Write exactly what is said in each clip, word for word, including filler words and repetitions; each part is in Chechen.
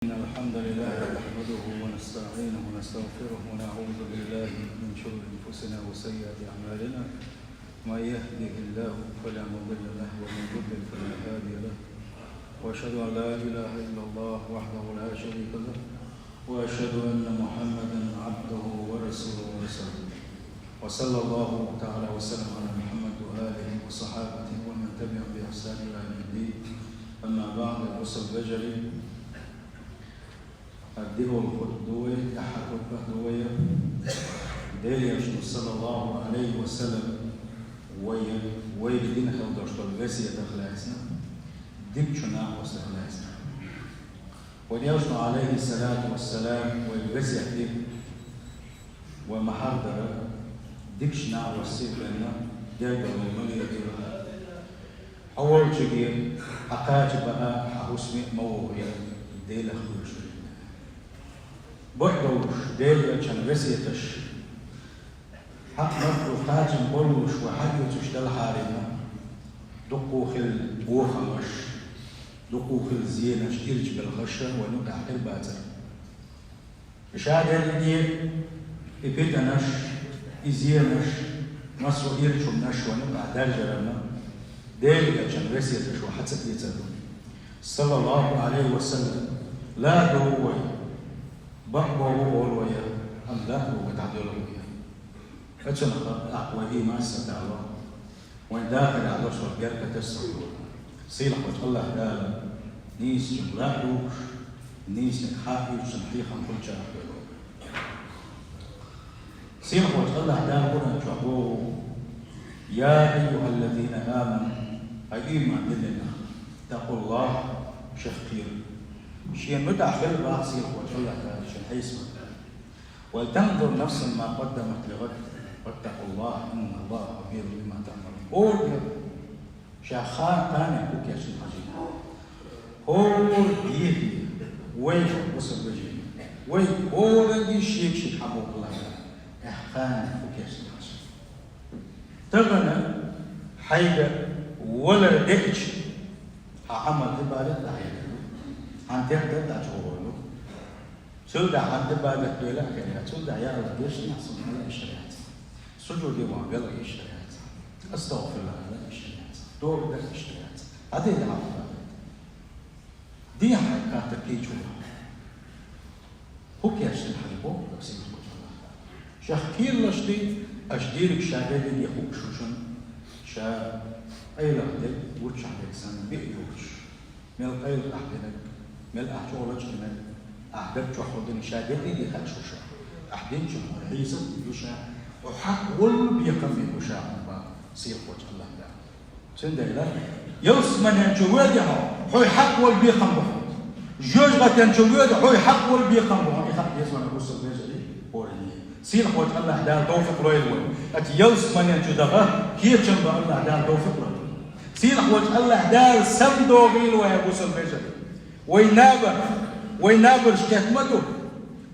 إن الحمد لله نحمده ونستعينه ونستغفره ونعوذ بالله من شرور أنفسنا وسيئات أعمالنا. من يهده الله فلا مضل له ومن يضلل فلا هادي له. وأشهد أن لا إله إلا الله وحده لا شريك له. وأشهد أن محمدا عبده ورسوله ورسوله. وصلى الله تعالى وسلم على محمد وآله وصحابته ومن تبعهم بإحسان إلى يوم الدين. أما بعد، الغسل الفجري Ад дегӀал хутӀ ду вай, тӀехьа хутӀ ду вай. Делан Элчано, саллаллаху Ӏалайхи ва саллам, вай, вай дина хьалдош долу весетах лаьцна, дикачу накъостах лаьцна. Вай Элчано, Ӏалайхи салату ва салам, вай весет дина, вай ма хьахадара, дикачу накъостий бенна, дергалла ма леладелахь. Хьо волчуьнга, хьан кхача баа, хьан хӀусаме а ма вогӀийла, Делах кхоьруш. Бакъдолуш, Делан Элчан весеташ, хьакъ-марх долу кхачам боллуш вай хьаоьцуш делахьарна, дуккха хилла бохамаш, дуккха хилла зенаш, ирча белхаш вайна юкъахь хир бацара. Ша дерриге и питанаш, и зенаш, массо а ирча хӀуманаш вайна юкъахь даьржарна, Делан Элчан весеташ вай хьа ца эцар ду. Саллаллаху Ӏалайхи ва саллам, ла а ду вай, бакъ боху олу вай, амма ла а ду вай, дӀадоьлху вай. Оцунах тӀаккха вай ийман сатало. Вайн дахарехь долуш долу беркаташ а ца хуьлу. Сийлахь волчу АллахӀ Дала нийсачуьнга ла а духуш, нийсаниг хьа а оьцуш, хьехам хуьлучарах вай вогӀу. Сийлахь волчу АллахӀ Дала Къуръан чохь боху: «Я айюхаллазина аману», хӀай ийман диллина нах, «иттакъуллахӀ», шех кхера. Шена муьтӀахь хила боху сийлахь волчу АллахӀ Дала шен хьесапана. «Валтанзур нафсун ма къаддамат лигъад, ваттакъуллахӀ, инналлахӀа хабирун бима таӀмалун». ХӀора дика ша ха-, кхане хӀун кечдина хьажийла. ХӀора дика вай бусалба вежарий, вай хӀоранна шега-шега хьан боху лаьа, эхь кхане хӀун кечдина хьажа. Тахана хьайга валар деъча, хьан Ӏамал-Ӏибадат дӀахьедалу, хьан тера дӀачӀогӀалу. Цул тӀаьхьа Ӏибадат дела а хир яц, цул тӀаьхьа: «Я АллахӀ, дешнехь суна ала иштта яц, сужуде ван вела иштта яц, астагӀфируллахӀ ала иштта яц, тоба дан иштта яц». Хьан де дӀа Ӏибадат? Дехьа хьайн хаттар кийча ву. ХӀун кечдина хьажа боху сийлахь волчу АллахӀ Дала. Шех кхералаш ду, аша дийриг ша дерриге хууш ву шуна, ша къайлаха дерг, гуччахь дерг санна биъ йолуш. Мел къайлаха ахь динарг, мел ахь чӀогӀа лачкъинарг, ахь даг чохь хӀун дина ша дерриге хаьаш ву ша. Ахь динчун хьуна хьийсат ду ша, хьо хьакъ волу бекхам бина ву ша хьуна боху сийлахь волчу АллахӀ Дала. Цундела, ялсаманен чу воьдий хьо, хьо хьакъ волу бекхам бу хьуна. Жоьжахатен чу воьдий, хьо хьакъ волу бекхам бу хьуна. И хаа деза вайн бусалба вежарий, хӀоранна. Сийлахь волчу АллахӀ Дала тавфикъ лойла вайна. Аса ялсаманен чу даха кечам бан АллахӀ Дала тавфикъ лойла. Сийлахь волчу АллахӀ Дала самадохийла вай, бусалба вежарий. Вай набар, вай набарш кхетта ма ду.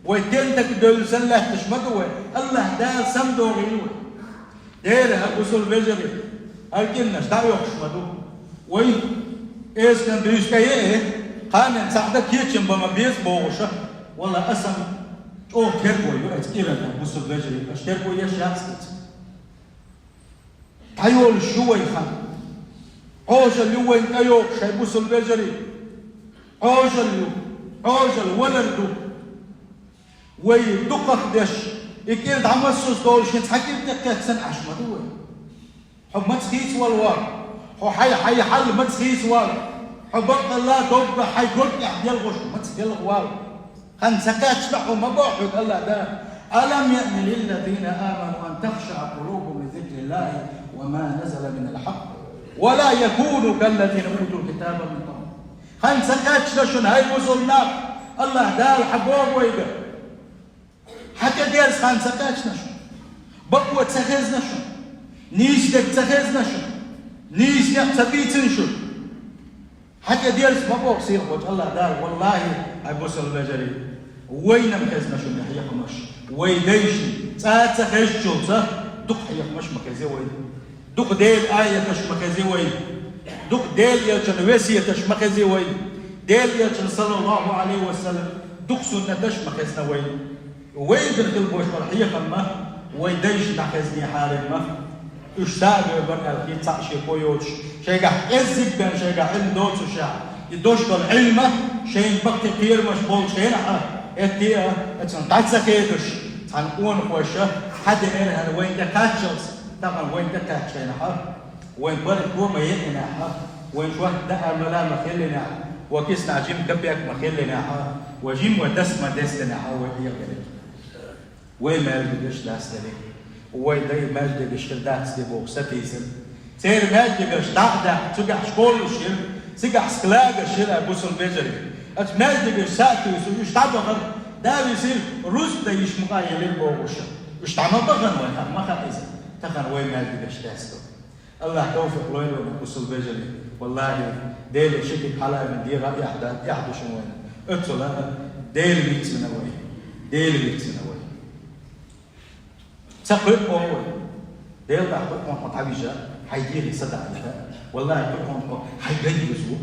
Вай тентак девлла санна лаьтташ ма ду вай. АллахӀ Дала самадохийла вай. Дера, хӀара бусалба вежарий, хӀара кӀирнаш дӀа а йоккхуш ма ду. Вай эскан дуьйцу тӀе е, кханенна цхьаъ дан кечам бан ма беза бохуша. Валла, аса-м чӀогӀа терго ю оцу кӀирана, бусалба вежарий, аша терго еш яц иза. ДӀайолуш ю вай хан. Ӏожалла ю вайна тӀейогӀуш, хӀай бусалба вежарий. Ӏожалла ю, Ӏожалла валар ду. Вай дукхах деш, и кӀира дӀа массо а долуш, хӀинца хьан кӀира тӀе кхетта санна Ӏаш ма ду вай. Хьо маца хийцавала вала, хьо хьай, хьай хьал маца хийцавала, хьо баккъалла доггах хьай дог тӀехь делхуш маца делха вала. Хан ца кхаьчча хьо ма боху хьоьга АллахӀ Дала: «Алам яъни лиллазина аману ан тахшаъа къулубухум ли зикриллахӀи ва ма назала минал хьакъ, ва ла якуну каллазина утул китаба мин къабл». Хан ца кхаьчча шуна, хӀай бусалба нах, АллахӀ Дала хьан боху вайга. Хьан тӀе дерза хан ца кхаьчна шуна? Бакъо ца хезна шуна? Нийса дерг ца хезна шуна? Нийса некъ ца бийцина шуна? Хьан тӀе дерза ма боху сийлахь волчу АллахӀ Дала, валлахӀи, хӀай бусалба вежарий, вайна-м хезна шуна и хьехамаш, вай дайшна, цкъа а ца хезначул ца, дукха хьехамаш ма хези вай. Дукха Делан аяташ ма хези вай. Дукха Делан Элчан весеташ ма хези вай. Делан Элчанан, саллаллаху Ӏалайхи ва саллам, дукха суннаташ ма хезна вайна. Вайна хила болаш бар хьехам ма, вай дайшна хезне хьарам ма. Уьш сагӀа бер аьлла, хи цхьа шеко йоцуш, шайгахь кӀеззиг бен, шайгахь Ӏилма доцуша, и дош долу Ӏилма шайна баккхий кхерамаш болчу хенахь а, эттиа, эцун дӀа ца хедуш, цхьана къонахоша хьадинера хьара вайна тӀе кхаччалц, тахана вайна тӀе кхаьчча хенахь а, вайн бархӀ го ма еъинехь а, вайн шорта даа мала ма хиллинехь, ва киснахь жима капек ма хиллинехь а, ва жима ва дас ма дестинехь а, вай хьехаделира. Вай маьждигаш дац дели, вай дай маьждигаш хир дац де боху сатийсира. Церан маьждигаш дӀа а даьккха, цигахь школаш хир, цигахь складаш хир, ай бусалба вежарий. Оцу маьждигаш сатуьйсу, уьш дӀадохар, да висира, рузба дан йиш мукъа елира бохуша. Уьш дӀа ма бахана вайн, хӀара ма хаьа иза. Тахана вай маьждигаш дац ду. Аллах тавфикъ лойла вайна, бусалба вежарий. Валлахи, Деле ши куьг хьалавина дегӀа эхь да, эхь ду шуна вайна. Оццула Дела вицвина вай. Дела вицвина вай. Ца кхуьу вай. Дела тӀехь кхуьу хьо дӀавижа, хьайн дегӀе са даьлла. Валлахи, кхуьу хьо хьайн ган юзу.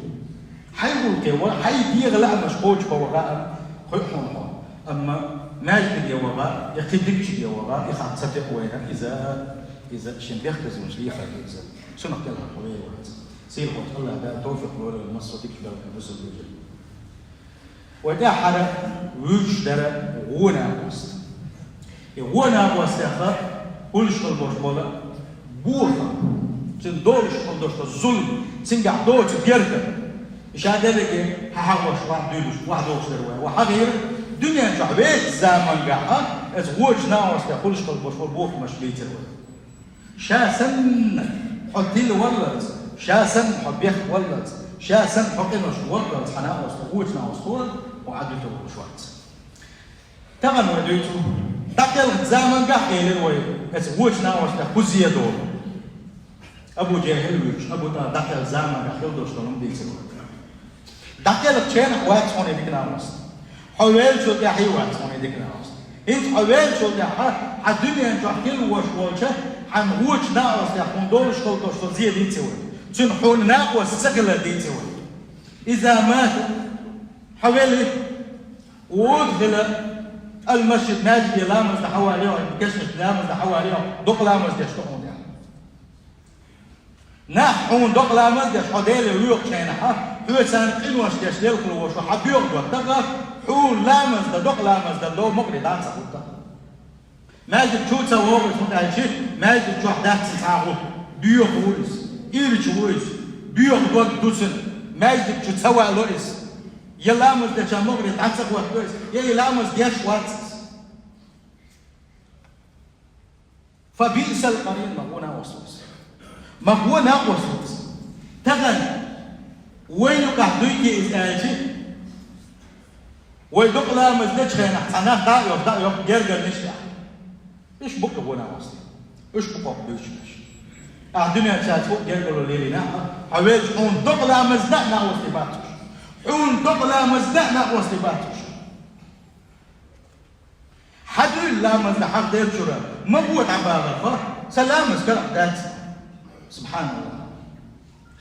Хьайн гӀуллакхе ваха, хьайн дегӀан лаамаш кхочуш бан ваха а, кхуьу хьо. Амма маьждиге ваха, я кхин дикачуьнга ваха, и хатта ца текъа вайна, иза, иза шен бехказонаш лехар ду иза. Цунах кӀелхьара хьо вер вац. Сийлахьчу Аллах Дала тавфикъ лойла вайна массо а дикачу белхана бусалба вежарий. Вай тӀаьххьара вуьйцуш дара гӀо-накъост. И гӀо-накъостех хуьлуш хила болуш болу бохам, цуьнан долуш хила долуш долу зулам, цуьнгахь доцу гергара. И ша дерриге хьан хьагӀош вахь дуьйлуш, вахь дохуш дара вай. Вай хьагӀийра дуьнен чохь вешан замангахь а, эцу гӀочу накъостех хуьлуш хила болуш болу бохамаш бийцира вай. Ша санна хьо тилла валлалц, ша санна хьо бехк валлалц, ша санна хьо къинош валлалц хьан накъост, гӀочу накъост хьо, хьо Ӏадуьтур луш вац. Тахана вай дуьйцу, дӀакхелхачу замангахь элира вай, эцу гӀочу накъостех кхуза долу. Абу ЖахӀил вуьйцуш, Абу ТӀалиб дӀакхелхачу замангахь хила долуш долу хӀума дийцира вай. ДӀакхелхачу хенахь вац хьуна и дика накъост. Хьо веллачул тӀаьхьа вац хьуна и дика накъост. ХӀинца хьо веллачул тӀаьхьа хьан дуьнен чохь хила вош волча хьан гӀочу накъостех хьуна долуш хила долуш со зе дийци вай. Цуьнан хьуна накъост ца хилар дийци вай. Иза мата, хьо велли, удхила ал-масжид, маьждиге ламаз дан хьавар йо, кешнаш ламаз дан хьавар йо, дукха ламаз деш ду хьуна. Нах хьуна докъа ламаз деш хьо Деле воьхучу хенахь, хьоьца къинош деш лелхало ву хьан боьха доттагӀа, хьуна ламаз дан, докъа ламаз дан дов мукъаре дӀа ца хӀутту. Маьждиг чу ца вогӀу иза, хӀунда аьлча маьждиг чохь дац цхьа а гӀуллакх. Боьха ву иза, ирча ву иза, боьха дог ду цуьнан, маьждиг чу ца вало иза. Я ламаз деча мукъаре дӀа ца хӀутту иза, я и ламаз деш вац иза. Фа биъсал къарин, ма гӀо накъост ву иза. Ма гӀо накъост ву иза. Тахана вайн юкъахь дуьйцу иза аьлча, вай докъа ламаз дечу хенахь цхьа нах дӀа а йоху, дӀа а йоху гергарнаш тӀехь. Уьш бу-кх гӀо накъост. Уьш бу-кх хӀокху дуьйцуш берш. Ахь дуьнен чохь цхьа гергарло лелийнехь, хьо велча хьуна докъа ламаз дан а накъост бац уьш. Хьуна докъа ламаз дан а накъост бац уьш. Хьан дуьйла ламаз дан хьан Делан чуьра? Ма бо дӀабагӀархо, сан ламаз карахь дац. СубхьаналлахӀ.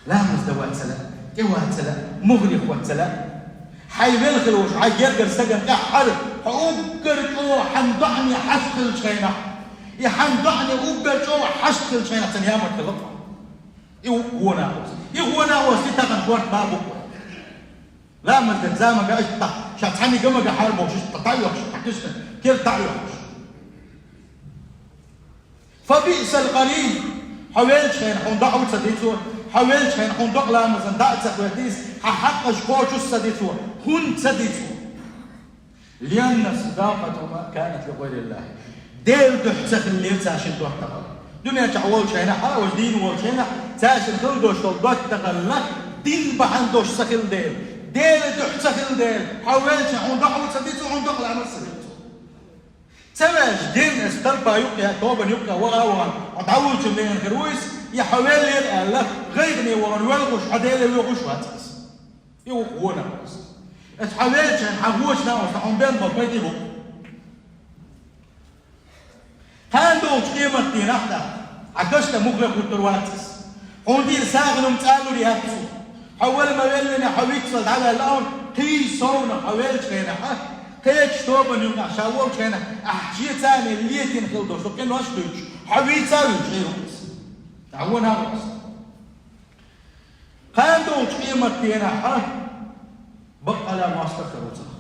Ламаз дан вац ца лаьа, тӀе вац ца лаьа, мугӀарехь вац ца лаьа. Хьайн велла хила волуш, хьайн гергара стагана тӀаьххьара, хьо уггар чӀогӀа хьан доӀане хьашт хилчу хенахь, и хьан доӀане уггар чӀогӀа хьашт хилчу хенахь цуьнан ямарт хилла-кх. И ву гӀо накъост. И гӀо накъост и тахана корта бан бу-кх. Ламаз дечу заманга иштта, ша цхьаьнниг ма гахьара бохуш, иштта дӀа а йохуш, дӀа куьсна, кер дӀа а йохуш. Фа биъсал къарин, хьо велчу хенахь хьуна дӀа а ца дицо, хьо велчу хенахь хьуна докъа ламазан дӀа а ца хӀоьтту иза, хьан хьакъаш кхочуш ца дицо, хӀунда ца дицо? Лианна садакъату ма канат ли гӀайриллахӀ. Делан дуьхьа ца хиллера цаьршинна доттагӀалла. Дуьнен чохь волчу хенахь, хьала ваша дийна волчу хенахь, цаьршинна хила долуш долу доттагӀалла дин бахьана долуш ца хилла дела. Делан дуьхьа ца хилла дела. Хьо велча хьуна дӀа а ца дицо, хьуна докъа ламаз ца дицо. Ца ваьлча, ден аса талпа юккъе, тобан юккъе ваха а вахана, хьо дӀавуллучун веана хир ву иза, я хьо веллера аьлла, гӀайгӀане вахана воьлхуш, хьо Деле воьхуш вац иза. И ву гӀо накъост. Аса хьо велча хьан гӀочу накъоста хьуна бен болу пайда бу. Кхана долчу къематдийнахь тӀаккха хьан каш тӀе муха хӀуттур вац иза. Хьуна дийр сагӀина хӀума цӀалур яц цо. Хьо вала ма веллине, хьо вицвала дӀаваьлла хьуна, кхий совнах хьо веллачу хенахь, кхечу тобанна юкъахь ша волчу хенахь, ахь шеца летийна хила долуш ду къинош дуьйцуш, хьо вийца а вуьйцуш Ӏийр ву иза. ДӀавон а ву иза. Кхана долчу къематдийнахь баккъала мостагӀ хир ву цунах.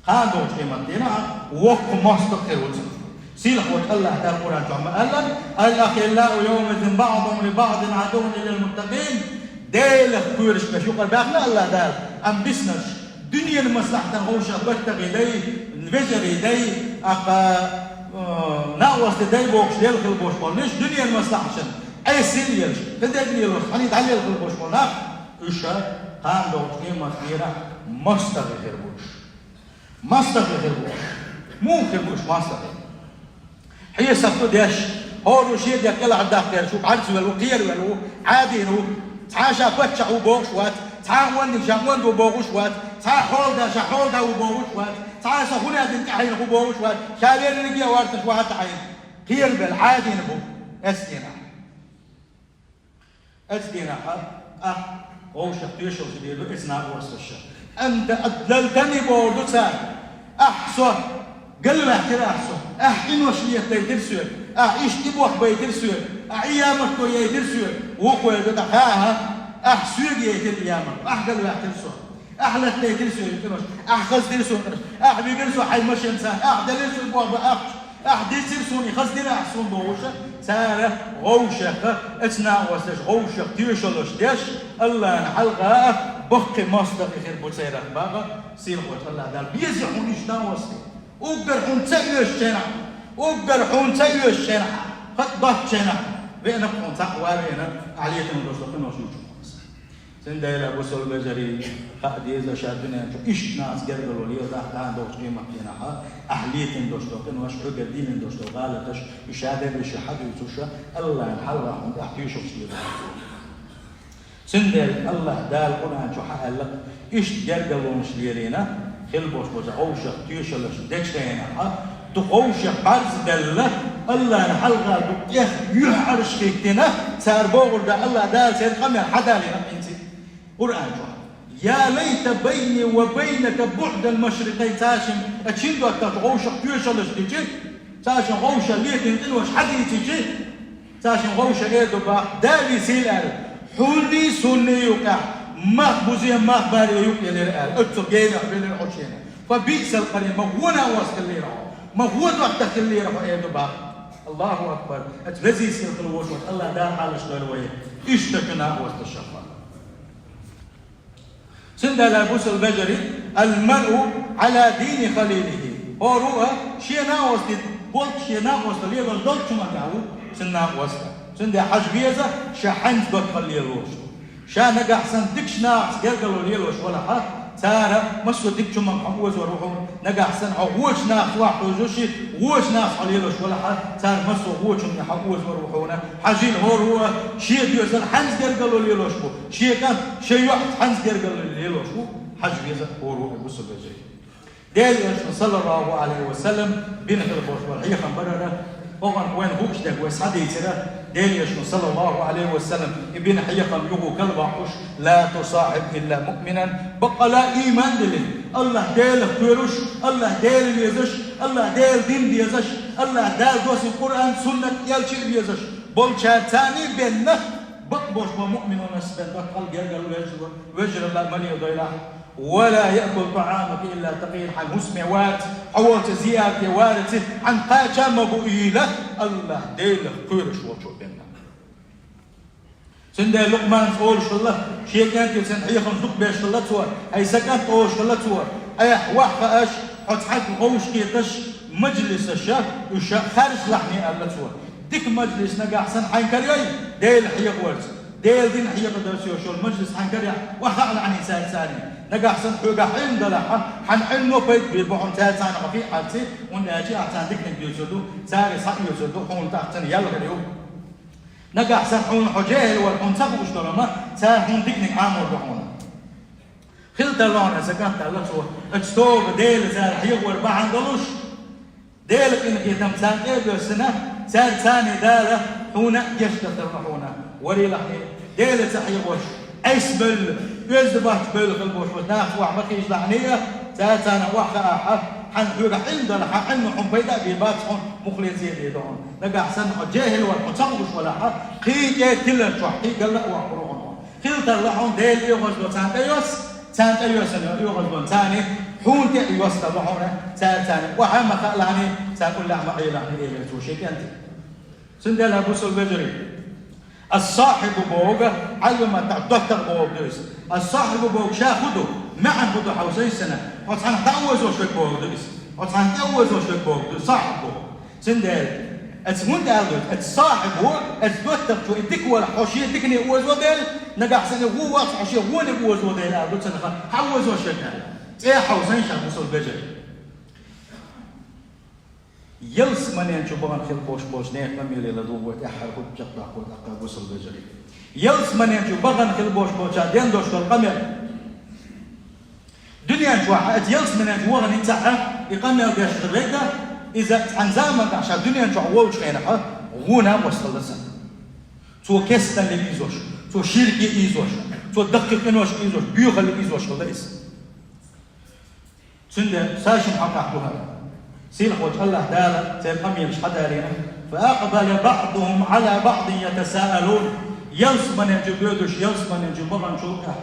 Кхана долчу къематдийнахь воккха мостагӀ хир ву цунах. Сийлахь волчу АллахӀ Дала Къуръан чохь ма-аллара: «الأخلاء يومئذ بعضهم لبعض عدو إلا المتقين». Делах кхоьруш берш юкъара баьхна АллахӀ Дала, амма биснарш, дуьненан маслахьатан вовшах баттагӀий дай, вежарий дай, аккха, э, накъостий дай бохуш, лела хила болуш болу ниш, дуьненан маслахьатан Ӏесина елаш, кхидерг лелош, хьаний дӀалела хила болуш болу нах, уьш кхана долчу къематдийнахь мостагӀий хир бу уьш. МостагӀий хир бу уьш. Муха хир бу уьш мостагӀий? Хьесап ду деш, хӀора шен дегӀ кӀелхьардаккха гӀерташ ву, бӀаьрзе велла ву, кхеравелла ву, Ӏадийна ву, цхьа ша паччахь ву бохуш вац, цхьа а онда ша онда ву бохуш вац, цхьа а хьолада ша хьолада ву бохуш вац, цхьа а со хӀун аьлла тӀаьхьенах ву бохуш вац, ша верриге а варташ ву хьан тӀаьхьенах, кхеравелла, Ӏадийна бу, эццахь. Эццахь ахь вовшах тоьшаллаш дийр ду эццахь накъосташа. «أنت أضللتني», бохур ду цара. Ахь со галваьккхира, ахь со. Ахь къинош летадайтира соьга. Ахь иштта и бохбайтира соьга. Ахь и ямартло яйтира соьга. Вукхо эр ду тӀаккха: «ХӀан-хӀа, ахь соьга яйтира и ямартло. Ахь галваьккхира со. Ахь латадайтира соьга къинош. Ахь хаздира суна къинош. Ахь вигира со хьайн машенаца. Ахь делира суна бохба ахча. Ахь дийцира суна, и хаздира ахь суна», бохуша, цара вовшах, эццахь накъосташа вовшах тоьшаллаш деш, АллахӀна хьалха баккхий мостагӀий хир бу церах боху сийлахь волчу АллахӀ Дала. Беза хьуна иштта накъостий. Уггар хьуна ца оьшучу хенахь, уггар хьуна ца оьшучу хенахь, хатта доцучу хенахь, веана хьуна цхьаъ ван веана, ахь летийна долуш долу къинош ду чу. Цундела, бусалба вежарий, хаа деза ша дуьнен чу иштта нахаца гергарло леладахь, кхана долчу къематдийнахь ахь летийна долуш долу къинош, хьоьгара диллина долуш долу гӀалаташ, уьш ша дерриге а хьадуьйцуш, АллахӀна хьалха хьуна тӀехь тоьшаллаш леладахь. Цундела АллахӀ Дала Къуръан чу хьааьлла, иштта гергарлонаш лелийна, хила болуш база вовшах тоьшаллаш дечу хенахь, дукха вовшех бӀаьрзе белла, АллахӀна хьалха дукха тӀех юьхьӀаьржа хӀиттина, цара бохург дан АллахӀ Дала церан къамел хьадалийна хӀинца. Къуръан чохь: «يا ليت بيني وبينك بعد المشرقين», цаьршимма ткъа шина доттагӀчу вовшах тоьшаллаш дичи, цаьршимма вовшах летийна къинош хьадийцичи, цаьршимма вовшах эр ду боху: «Да висийла», аьлла, «хьуний, суний юкъехь мах бузен, мах баре юкъ елира», аьлла, оццул генахь велира хьо шена. «فبئس القرين», ма вон накъост хиллера хьо, ма вон доттагӀа хиллера хьо, эр ду боху. АллахӀу акбар! Аса везий сийлахь волчу АллахӀ Дала хьалаш дойла вай иштта чу накъосташа. Цундела, бусалба вежарий, «المرء على دين خليله». ХӀора а шен накъостий болчу, шен накъоста лелош долчу хӀуманехь ву цуьнан накъост. Цундела хьажа веза ша хьаьнца доттагӀалла лелош. Ша нагахь санна дикачу нахаца гергарло лелош валахь, цара массо а дикачу хӀуманах хьо озор ву хьуна, нагахь санна хьо вочу нахаца охьахевшича, вочу нахаца хьо лелош валахь, цара массо а вочунна хьо озор ву хьуна. Хьажийла, хӀора а шен доьзална хьаьнца гергарло лелош ву, шен кӀант, шен йоӀца хьаьнца гергарло лелош ву, хьажа веза хӀора а, бусалба вежарий. Делан Элчано, саллаллаху Ӏалайхи ва саллам, бина хила болуш бара хьехам барара, оха вайна хууш дерг вай схьадийцира, Делан Элчано, саллаллаху Ӏалайхи ва саллам, и бина хьехам юха кхин баккхуш: «لا تصاحب إلا مؤمنا», баккъала ийман диллина, АллахӀ Делах кхоьруш, АллахӀ Дела везаш, АллахӀ Делан дин дезаш, АллахӀ Дала доссийна Къуръан, суннат, элча везаш болчаьрца бен, бакъ болуш болу муъминашца бен доттагӀалла, гергарло вежаралла ма леладойла. «ولا يأكل طعامك إلا تقي», хьайн хӀусаме варца, хьо волчу зиярте варца хьайна кхача а ма бу ийла, АллахӀ Делах кхоьруш волчо бен. Цундела Лукъманас олуш хилла, шен кӀентий цуьнан хьехамаш дукха беш хилла цо: «Хьай сан кӀант, олуш хилла цо, айхьа ваха хууш, хьо цхьаьна вовшахкхеташ, мажлисаша уьш харжа лахьний», аьлла цо. Дика мажлис нагахь санна хьайна карайой, Делан хьехорца, Делан дин хьехарца йолуш йолу мажлис хьайна карайой, ваха а лахьний цаьрца цхьаьна. Нагахь санна хьоьгахь Ӏилма далахь, хьан Ӏилмо пайда бийр бу хьуна цаьрца цхьаьна хьо хи а хьаьрций, хӀунда аьлча ахь царна диканиг дуьйцур ду, цара схьа а оьцур ду, хьуна тӀаккха царна ял хир ю. Нагахь санна хьуна хьо жехӀил вара хьуна ца хууш долу хӀума, цара хьуна диканиг Ӏамор ду хьуна. Хила тарло хьуна, сан кӀант, аьлла цо, оцу тоба Дела цара хьехор бахьана долуш, Делан къинхетам царна тӀе а доьссина, цаьрца цхьаьна Дала хьуна а гечдар дала хьуна. Варийлахь, Дела ца хьехош, Ӏесбевлла, Оьзда бахча бевлла хила болуш болчу нахаца охьа ма хийжалахь, цара царна охьахаахь, хьан хьоьгахь Ӏилма далахь, хьан Ӏилма хьуна пайда а бе бац хьуна, муххале зен ден ду хьуна. Нагахь санна хьо жехӀил вара, хьо ца хууш валахь, кхин тӀе тилар чохь, кхин галла а воккхур ву хьуна. Хила тарло хьуна Делан оьгӀазло царна тӀейосса, царна тӀейоьссина оьгӀазло царна, хьуна тӀе а йоссадало хьуна, цара царна охьа а ма хаалахь, царна уллехь ма Ӏелахь, элира цо шен кӀентий. Цундела, бусалба вежарий, ас-сахьибу бохург, Ӏалама тӀехь доттагӀа бохург ду иза. Ас-сахьибу бохург ша хӀун ду, маьӀна хӀун ду хьовсийсина, хьо цхьанхьа дӀа а озош верг бохург ду иза. Хьо цхьанхьа тӀе а озош верг бохург ду, сахьиб бохург. Цундела, оцу хӀунда аьлла ду, оцу сахьибо, оцу доттагӀчо и дика валахь, хьо шен дикане озо дела, нагахь санна вон вац, хьо шен вониг озо дела аьлла ду цунах, хьан озош верг аьлла. ЦӀе хьовсийша, бусалба вежарий. Ялсаманен чу бахана хила болуш болчу нехан къамеле ладугӀу вай тӀаьххьара хӀуттах даккхо тӀаккха, бусалба вежарий. Ялсаманен чу бахана хила болуш болчара ден долуш долу къамел. Дуьнен чохь оцу ялсаманен чу вахана хӀинца а и къамел деш хир верг, иза цхьана заманахь ша дуьнен чохь волчу хенахь гӀо накъосталла сан. Цо кесталле ийзош, цо ширке ийзош, цо даккхий къинош ийзош, боьхалле ийзош хилла иза. Цундела са шина хьокъехь ду хӀара. Сийлахь волчу АллахӀ Дала церан къамелаш хьадалийна: «Фа акъбала баъдухум Ӏала баъдин ятасаалун». Ялсаманен чу боьдуш, ялсаманен чу баханчул тӀаьхьа,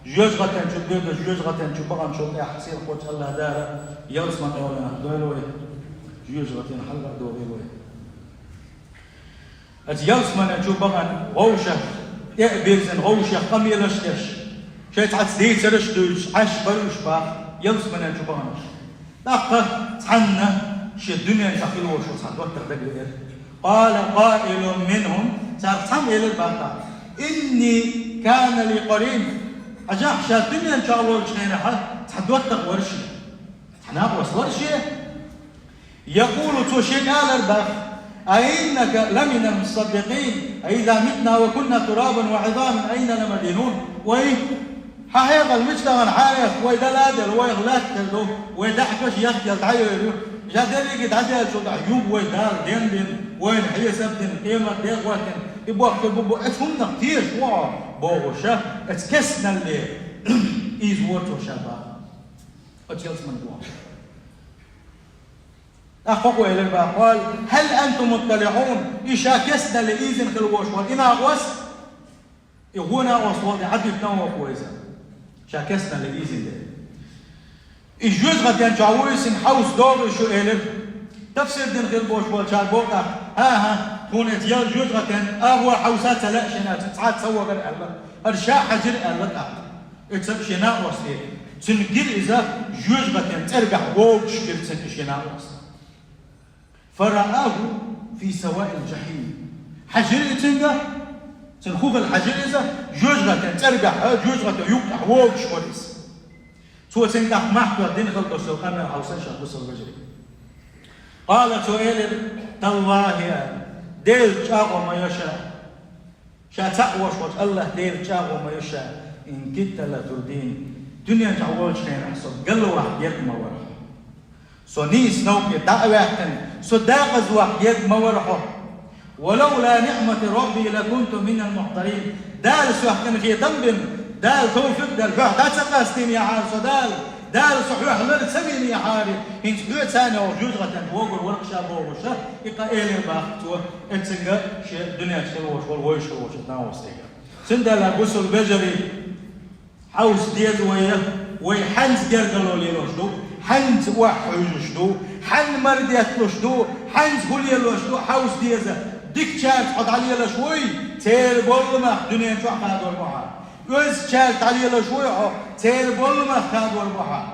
жоьжахатен чу боьдуш, жоьжахатен чу баханчул тӀаьхьа, сийлахь волчу АллахӀ Дала ялсамане олу нах дойла вай, жоьжахатина хьалха а дохийла вай. Оцу ялсаманен чу бахана вовшах, тӀе а бирзина вовшах къамелаш деш, шайн цхьацца дийцарш а дуьйцуш, Ӏаш бара уьш баха ялсаманен чу баханарш. ТӀаккха цхьанна шен дуьнен чохь хила волуш цхьа доттагӀа дагавеара. Къала къаилун минхум, царах цхьамма элира баха: «Инни кана ли къарин». Хьажахь, ша дуьнен чохь волчу хенахь цхьа доттагӀа вара шен, цхьа накъост вара шен. Якъулу, цо шега алар баха: «Аиннака ламинал мусаддикъин, аиза митна ва кунна турабан ва изаман айна ламадинун?» Вай, хьан хьекъал мича дахана хьан эха, вай дала а делла, вайх лаьтта хир ду, вай даьӀахкаш яхъелла дӀайойр ю. Ша дерриге дӀадаьллачул тӀаьхьа юха вай Дала денбина, вайна хьесап дина, къемат де а хӀоттийна, и бохкур бу бу, оцу хӀуманах тешаш ву хьо, бохуша, оцу кестналле ийзавора цо ша баха. Оцу ялсамане вахана. ТӀаккха хӀокхо элира баха: «Къала хьал антум мутталиӀун?» И ша кестналле ийзина хила волуш волу и накъост, и гӀо накъост волу тӀе Ӏадуьту нах вокху вайза. Ша кестналле ийзина дела. И жоьжахатен чохь вуйсина хьовса догӀий шу элира. Тафсир дина хила болуш болчара боху тӀаккха: «ХӀан-хӀа, тхуна иза ял жоьжахатен агӀо хьовса ца лаьа шена, цхьа а ца вогара», аьлла. ХӀара ша хьаьжира аьлла тӀаккха. Оцу шен накъосте. Цуьнан гира иза жоьжахатен цӀергахь вогуш гира цуьнан и шен накъост. «Фарааху фи саваил жахим». Хьаьжира и цуьнга, цуьнан хӀу хила хьаьжира иза, жоьжахатен цӀергахь, жоьжахатен юккъехь вогуш вара иза. Цо цуьнга тӀаккха махках дина хила долуш долу къамел хьовсийша, бусалба вежарий. Къала, цо элира: «Таллахи», аьлла, Делан чӀагӀо ма йо ша. Ша цхьаъ волуш волчу АллахӀ Делан чӀагӀо ма йо ша, «ин кидта латурдин». Дуьнен чохь волчу хенахь со галваккха герга ма вара хьо. Со нийса новкъа дӀа а ваьккхина, со декъаза ваккха герга ма вара хьо. «Ва лавла ниӀмату рабби лакунту минал мухьтарин». Дала сох къинхетам бина, Дала товфикъ дала, хьох дӀа ца къастийна яхьара со Дала, Дала со хьох лар ца вина яхьара, хӀинца хьоьца цхьаьна вогӀуш жоьжахатен вогур вара ша бохуша, и къа элира баха цо, эццинга шен дуьнен чу хила волуш волу вовшах волчу накъостега. Цундела, бусалба вежарий, хьовса деза вай, вай хьаьнца гергарло лелош ду, хьаьнца охьа хьуьйжуш ду, хьаьнца мара детталуш ду, хьаьнца хӀун лелош ду, хьовса деза. Дикачаьрца хьо дӀалелаш вуй, церан болламах дуьнен чохь хадор бу хьан. Оьзачаьрца дӀалелаш вуй хьо, церан болламах хадор бу хьан.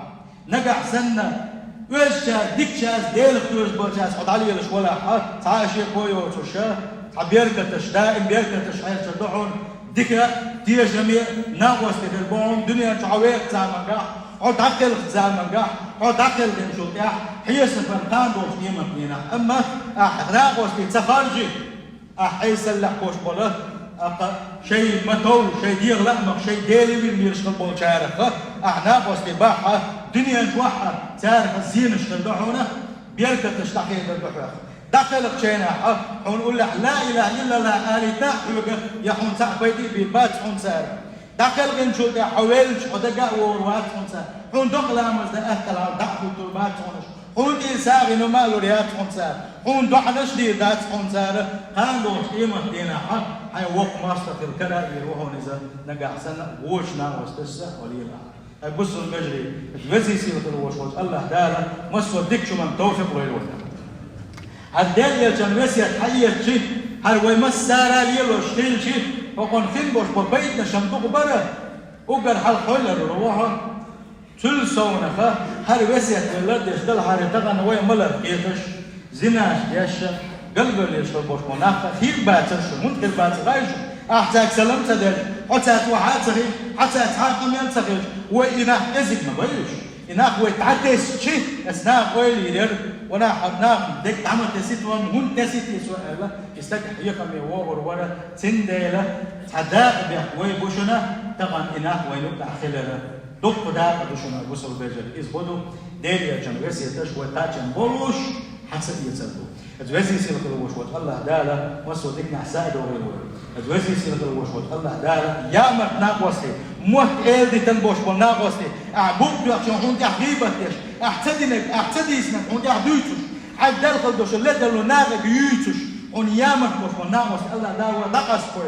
Нагахь санна, оьзачаьрца, дикачаьрца, Делах доьжуш болчаьрца хьо дӀалелаш валахь, цхьа а шеко йоцуша, цхьа беркаташ, даим беркаташ хьерчар ду хьуна, дика, тешаме, накъостий хир бу хьуна дуьнен чу хьо вехачу замангахь, хьо дӀакхелхачу замангахь, хьо дӀакхелхинчул тӀаьхьа, хьесапан кхана долчу къематдийнахь. Амма ахь накъостий ца харжи, ахь хьесаллехь кхуш болу, ахьа шайн ма тов, шайн дегӀан лаамах, шайн Деле вина лелаш хила болчарах, ахь накъостий бахь, дуьнен чохь а царах зенаш хир ду хьуна, беркаташ дӀахедар ду хьох. ДӀакхелхачу хенахь, хьуна уллехь ла илаха иллаллах алийта а хьоьга, я хьуна цхьаъ пайда а бийр бац хьуна цара. ДӀакхелхинчул тӀехьа хьо велча, хьо дага а вогӀур вац хьуна цара. Хьуна докъа ламаз дан аьтталгӀа дӀа а хӀуттур бац хьуна уьш. Хьуна тӀера сагӀина ма лур яц хьуна цара. Хьуна доӀанаш дийр дац хьуна цара. Кхана долчу къематдийнахь хьайн воккха мостагӀа хила кара а вийр ву хьуна иза, нагахь санна а вочу накъосташца а хьо лела. Ай, бусалба вежарий, Веза-Сийлахь хила волуш волчу АллахӀ Дала массо а дикачу хӀуманна тавфикъ лойла вайна. ХӀара Делан Элчан весет хьаэцчи, хӀара вай массара а лелош хилчи, хӀокхунна хин болуш болу пайданаш-м дукха бара, уггар хьалха хьо ларлур ву хьо. Цул совнаха, хӀара весет вай лардеш далахьара, тахана вай малар кхеташ, зинаш деш, галбевллаш хила болуш болу нах хир бацара шу, хӀунда хир бацара хаьий шу? Ахь цаьрга салам ца делча, хьо цаьрца охьа а ца хилча, хьо цаьрца хьакъ а мел ца хилча, вай и нах кӀезиг ма бай уьш. И нах вай дӀатесчи, аса наха ойла йийр яра, ванах, хьан нах дерг дӀа ма тесита ван, хӀунда тесита иза ван аьлла, и стаг хьехаме вогӀур вара, цундела цхьа дакъа бехк вай бу шуна, тахана и нах вайна юкъахь хилира. Дуккха дакъа ду шуна, бусалба вежарий, иза хӀун ду? Делан Элчан весеташ вай кхачам болуш, хьан ца эцар ду. Иза Веза-Сийлахь хила волуш волчу АллахӀ Дала массо а диканехь са а догӀийла вай. Иза Веза-Сийлахь хила волуш волчу АллахӀ Дала ямарт накъостий, мотт эладитан болуш болу накъостий, ахь букъ доьхча хьуна тӀехь гӀийбат деш, ахь ца динарг, ахь ца дийцинарг хьуна тӀехь дуьйцуш, хьайга далхалла долуш ледарло нахе юьйцуш, хьуна ямарт болуш болу накъостий АллахӀ Дала вай дӀакъаста хьо.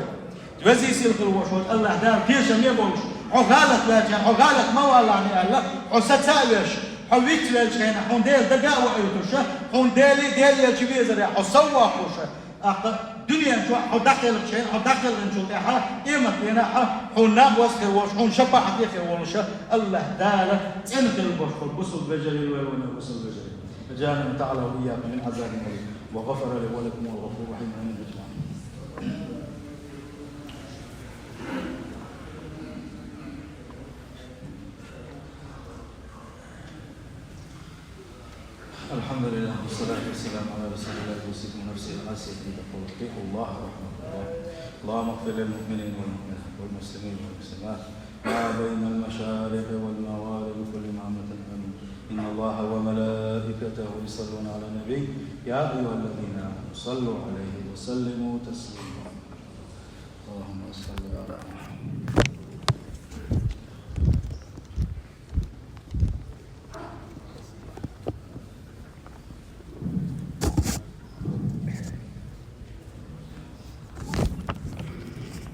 Веза-Сийлахь хила волуш волчу АллахӀ Дала тешаме а болуш, хьо гӀалат ваьлча, хьо гӀалат ма валахьа аьлла, хьо саца а веш, хьо вицвеллачу хенахь хьуна Дела дага а ваийтуш, хьуна Дела а, Делан Элча везара хьо сов воккхуш, тӀаккха дуьнен чохь хьо дӀакхелхачу хенахь, хьо дӀакхелхинчул тӀаьхьа, къематдийнахь хьуна накъост хир волуш, хьуна шапаӀате хир волуш, АллахӀ Дала цӀена хила болуш болу бусалба вежарий вай вайна, бусалба вежарий. أجارنا تعالى وإياكم من عذاب أليم، وغفر لي ولكم والغفور الرحيم. آمين أجمعين. الحمد لله والصلاة والسلام على رسول الله. أوصيكم ونفسي العاصية بتقوى الله. أطيعوا الله ورحمة الله. اللهم اغفر للمؤمنين والمؤمنات والمسلمين والمسلمات ما بين المشارق والمغارب كلهم عامة آمين. إن الله وملائكته يصلون على النبي، يا أيها الذين آمنوا صلوا عليه وسلموا تسليما. اللهم صل على محمد.